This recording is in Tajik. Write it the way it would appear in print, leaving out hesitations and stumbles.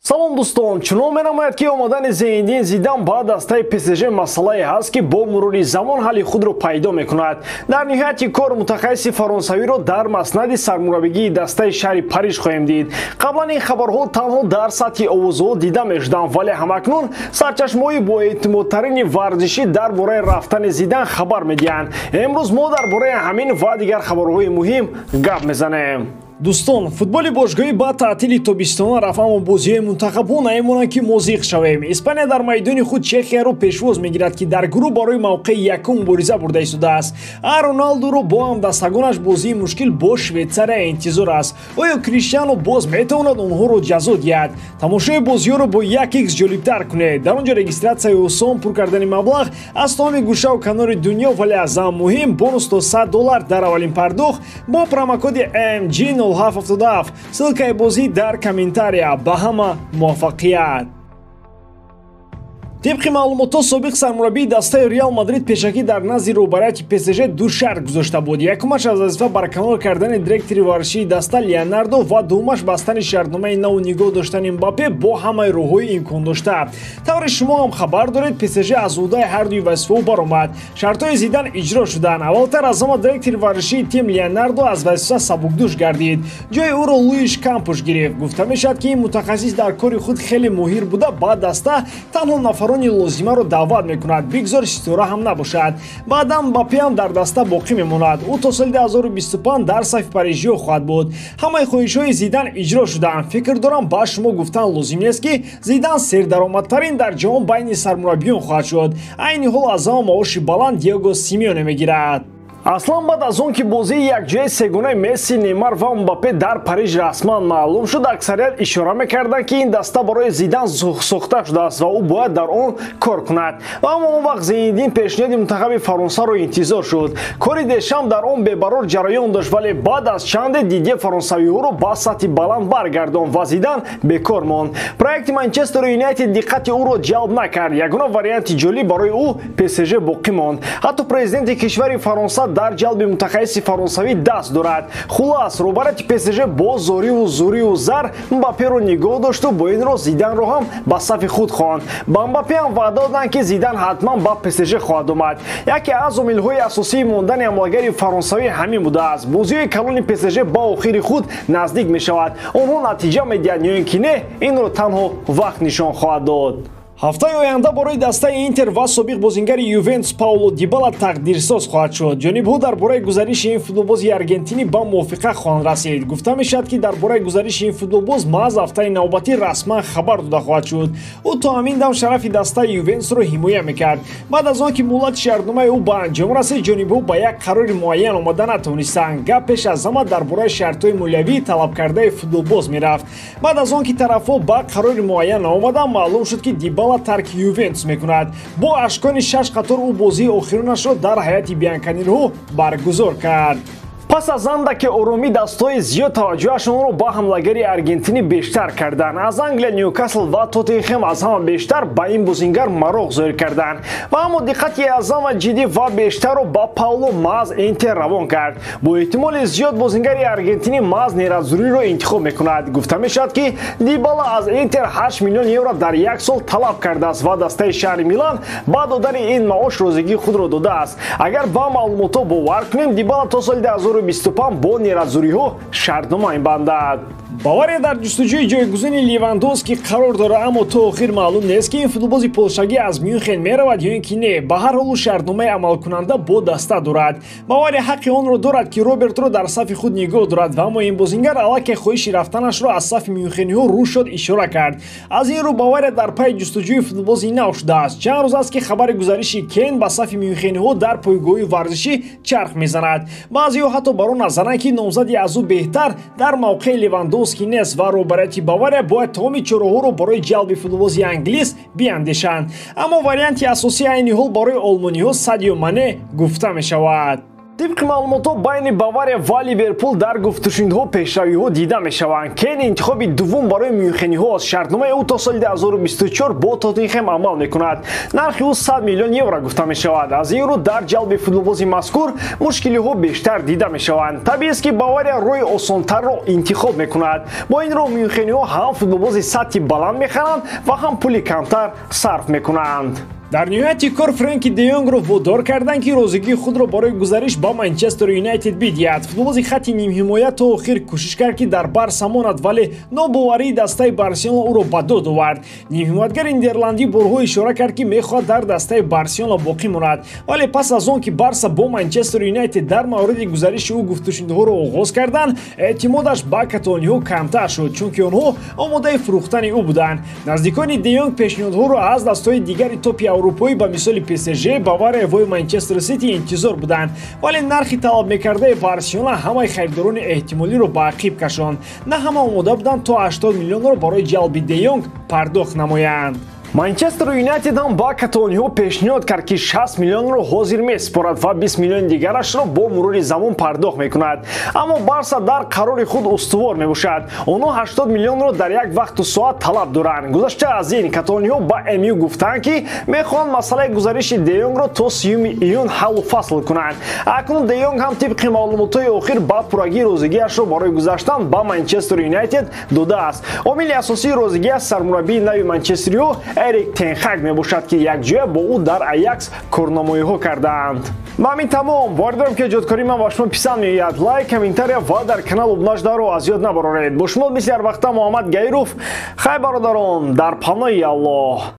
Салом дӯстон, чунон менамояд, ки омадани Зинедин Зидан ба дастаи ПСЖ масъалае ҳаст, ки бо мурури замон ҳалли худро пайдо мекунад. Дар ниҳояти кор мутахассиси фаронсавиро дар маснади сармураббигии дастаи шаҳри Париж хоҳем дид. Қаблан ин хабарҳо танҳо дар сатҳи овозҳо дида мешуданд, вале ҳамакнун сарчашмаҳои боэътимодтарини варзишӣ дар бораи рафтани Зидан хабар медиҳанд. Имрӯз мо дар бораи ҳамин ва дигар хабарҳои муҳим гап мезанем. Дӯстон, футболи бошгоҳӣ ба таътили тобистона рафт, аммо бозиҳои мунтахабҳо намемонанд, ки мо зиқ шавем. Испания дар майдони худ Чехияро пешвоз мегирад, ки дар гурӯҳ барои мавқеи якум мубориза бурда истодааст. А Роналдуро бо ҳамдастагонаш бозии мушкил бо Швейтсария интизор аст. Оё Криштиану боз метавонад онҳоро ҷазо диҳад? Тамошои бозиҳоро бо 1x ҷолибтар кунед. Дар он ҷо регистратсияи осон, пур кардани маблағ аз тамоми гӯшаву канори дунё, вале аз ҳама муҳим бонус то $100 дар аввалин пардохт бо промокоди MG 0777. Ссылкаи бозӣ дар комментария. Ба ҳама муваффақият. Тибқи маълумотҳо, собиқ сармураббии дастаи Реал Мадрид пешакӣ дар назди роҳбарияти ПСЖ ду шарт гузошта буд. Якумаш аз вазифа барканор кардани директори варзишии даста Леонардо ва дуюмаш бастани шартномаи наву нигоҳ доштани Мбаппе бо ҳамаи роҳҳои имкондошта. Тавре шумо ҳам хабар доред, ПСЖ аз ӯҳдаи ҳардуи вазифаҳо баромад. Шартҳои Зидан иҷро шуданд. Аввалтар аз ҳама директори варзишии тим Леонардо аз вазифа сабукдӯш гардид. Ҷои ӯро Луиш Кампуш гирифт. Гуфта мешавад, ки ин мутахассис дар кори худ хеле моҳир буда, ба даста танҳо нафарони лозимаро даъват мекунад, бигзор ситора ҳам набошад. Баъдан Мбаппе ҳам дар даста боқӣ мемонад. Ӯ то соли 2025 дар сафи парижиҳо хоҳад буд. Ҳамаи хоҳишҳои Зидан иҷро шуданд. Фикр дорам, ба шумо гуфтан лозим нест, ки Зидан сердаромадтарин дар ҷаҳон байни сармураббиён хоҳад шуд. Айни ҳол аз ҳама маоши баланд Диего Симеоне мегирад. Аслан баъд аз он ки бозии якҷояи сегонаи Месси, Неймар ва Мбаппе дар Париж расман маълум шуд, аксарият ишора мекарданд, ки ин даста барои Зидан сохта шудааст ва ӯ бояд дар он кор кунад. Ва аммо он вақт Зинедин пешниҳоди мунтахаби Фаронсаро интизор шуд. Кори Дешам дар он бебарор ҷараён дошт, вале баъд аз чанде Дидье фаронсавиҳоро ба сатҳи баланд баргардонд ва Зидан бекор монд. Проекти Манчестер Юнайтед диққати ӯро ҷалб накард. Ягона варианти ҷолиб барои ӯ ПСЖ боқӣ монд. Ҳатто президенти кишвари Фаронса дар ҷалби мутахассиси фаронсавӣ даст дорад. Хулас, роҳбарияти ПСЖ бо зориву зӯриву зар Мбапперо нигоҳ дошту бо ин роҳ Зиданро ҳам ба сафи худ хонд. Ба Мбаппе ҳам ваъда доданд, ки Зидан ҳатман ба ПСЖ хоҳад омад. Яке аз омилҳои асосии мондани ҳамлагари фаронсавӣ ҳамин будааст. Бозиҳои калони ПСЖ ба охири худ наздик мешавад. Онҳо натиҷа медиҳанд ё ин ки не, инро танҳо вақт нишон хоҳад дод. Ҳафтаи оянда барои дастаи Интер ва собиқ бозингари Ювентус Пауло Дибала тақдирсоз хоҳад шуд. Ҷонибҳо дар бораи гузариши ин футболбози аргентинӣ ба мувофиқа хоҳанд расид. Гуфта мешавад, ки дар бораи гузариши ин футболбоз маҳз ҳафтаи навбатӣ расман хабар дода хоҳад шуд. Ӯ то ҳамин дам шарафи дастаи Ювентусро ҳимоя мекард. Баъд аз он ки муҳлати шартномаи ӯ ба анҷом расид, ҷонибҳо ба як қарори муайян омада натавонистанд. Гап пеш аз ҳама дар бораи шартҳои молиявии талабкардаи футболбоз мерафт. Баъд аз он ки тарафҳо ба қарори муайян наомаданд, маълум шуд, ки Дибала тарки Ювентус мекунад. Бо ашкони 6 қатор ӯ бозии охиронашро дар ҳайати Бианканерҳо баргузор кард. Пас аз андаке оромӣ дастҳои зиёд таваҷҷӯҳашонро ба ҳамлагари аргентинӣ бештар карданд. Аз Англия, Ньюкасл ва Тоттенхем аз ҳама бештар ба ин бозингар мароқ зоҳир карданд. Ва аммо диққати аз ҳама ҷиддӣ ва бештарро ба Пауло маҳз Интер равон кард. Бо эҳтимоли зиёд бозингари аргентинӣ маҳз нерадзуриро интихоб мекунад. Гуфта мешавад, ки Дибала аз Интер 8 миллион евро дар як сол талаб кардааст ва дастаи шаҳри Милан ба додани ин маош розигии худро додааст. Агар ба маълумотҳо бовар кунем, Дибала то соли 2025 бо нерадзуриҳо шартнома мебандад. Бавария дар ҷустуҷӯи ҷойгузини Левандовски қарор дорад, аммо то охир маълум нест, ки ин футболбози полшагӣ аз Мюнхен меравад ё ин ки не. Ба ҳар ҳол ӯ шартномаи амалкунанда бо даста дорад. Бавария ҳаққи онро дорад, ки Робертро дар сафи худ нигоҳ дорад, ва аммо ин бозингар аллакай хоҳиши рафтанашро аз сафи мюнхениҳо рӯ шуд ишора кард. Аз ин рӯ Бавария дар пайи ҷустуҷӯи футболбози нав шудааст. Чанд рӯз аст, ки хабари гузариши Кен ба сафи мюнхениҳо дар пойгоҳи варзишӣ чарх мезанад. Баъзеҳо ҳатто бар он назаранд, ки номзади аз ӯ беҳтар дар мавқеи Левандовски нест ва роҳбарияти Бавария бояд тамоми чораҳоро барои ҷалби футболбози англис биандешанд. Аммо варианти асосӣ айни ҳол барои олмониҳо Садио Мане гуфта мешавад. Тибқи маълумотҳо, байни Бавария ва Ливерпул дар гуфтушунидҳо пешравиҳо дида мешаванд. Кейн интихоби дуввум барои мюнхениҳо аст. Шартномаи ӯ то соли 2024 бо Тоттенхем амал мекунад. Нархи ӯ 100 миллион евро гуфта мешавад. Аз ин рӯ дар ҷалби футболбози мазкур мушкилиҳо бештар дида мешаванд. Табиист, ки Бавария роҳи осонтарро интихоб мекунад. Бо ин роҳ мюнхениҳо ҳам футболбози сатҳи баланд мехаранд ва ҳам пули камтар сарф мекунанд. Дар ниҳояти кор Френки де Йонгро водор карданд, ки розигии худро барои гузариш ба Манчестер Юнайтед бидиҳад. Футболбози хатти нимҳимоя то охир кӯшиш кард, ки дар Барса монад, вале нобоварии дастаи Барселона ӯро ба дод овард. Нимҳимоятгари нидерландӣ борҳо ишора кард, ки мехоҳад дар дастаи Барселона боқӣ монад, вале пас аз он ки Барса бо Манчестер Юнайтед дар мавриди гузариши ӯ гуфтушунидҳоро оғоз карданд, эътимодаш ба каталониҳо камтар шуд, чунки онҳо омодаи фурӯхтани ӯ буданд. Наздикони де Йонг пешниҳодҳоро аз дастҳои дигари топи аврупоӣ ба мисоли ПСЖ, Бавария ва Манчестер Сити интизор буданд, вале нархи талаб мекардаи Барселона ҳамаи харидорони эҳтимолиро ба ақиб кашонд. На ҳама омода буданд то 80 миллионро барои ҷалби де Йонг пардохт намоянд. Манчестер Юнайтед ҳам ба каталониҳо пешниҳод кард, ки 60 миллионро ҳозир месупорад ва 20 миллиони дигарашро бо мурури замон пардохт мекунад. Аммо Барса дар қарори худ устувор мебошад. Онҳо 80 миллионро дар як вақту соат талаб доранд. Гузашта аз ин, каталониҳо ба МЮ гуфтанд, ки мехоҳанд масъалаи гузариши де Йонгро то 30 июн ҳаллу фасл кунанд. Акнун де Йонг ҳам тибқи маълумотҳои охир ба пуррагии розигиашро барои гузаштан ба Манчестер Юнайтед додааст. Омили асосии розигиаш сармураббии нави Манчестериҳо Эрик тен Хаг мебошад, ки якҷоя бо ӯ дар Аякс корнамоиҳо кардаанд. Ба ҳамин тамом. Бовар дорам, ки эҷодкории ман ба шумо писанд меояд. Лайк, комментария ва дар канал обуна шударо аз ёд набароред. Бо шумо мисли ҳар вақта Муҳаммад Гаиров. Хай, бародарон, дар паноҳи Аллоҳ.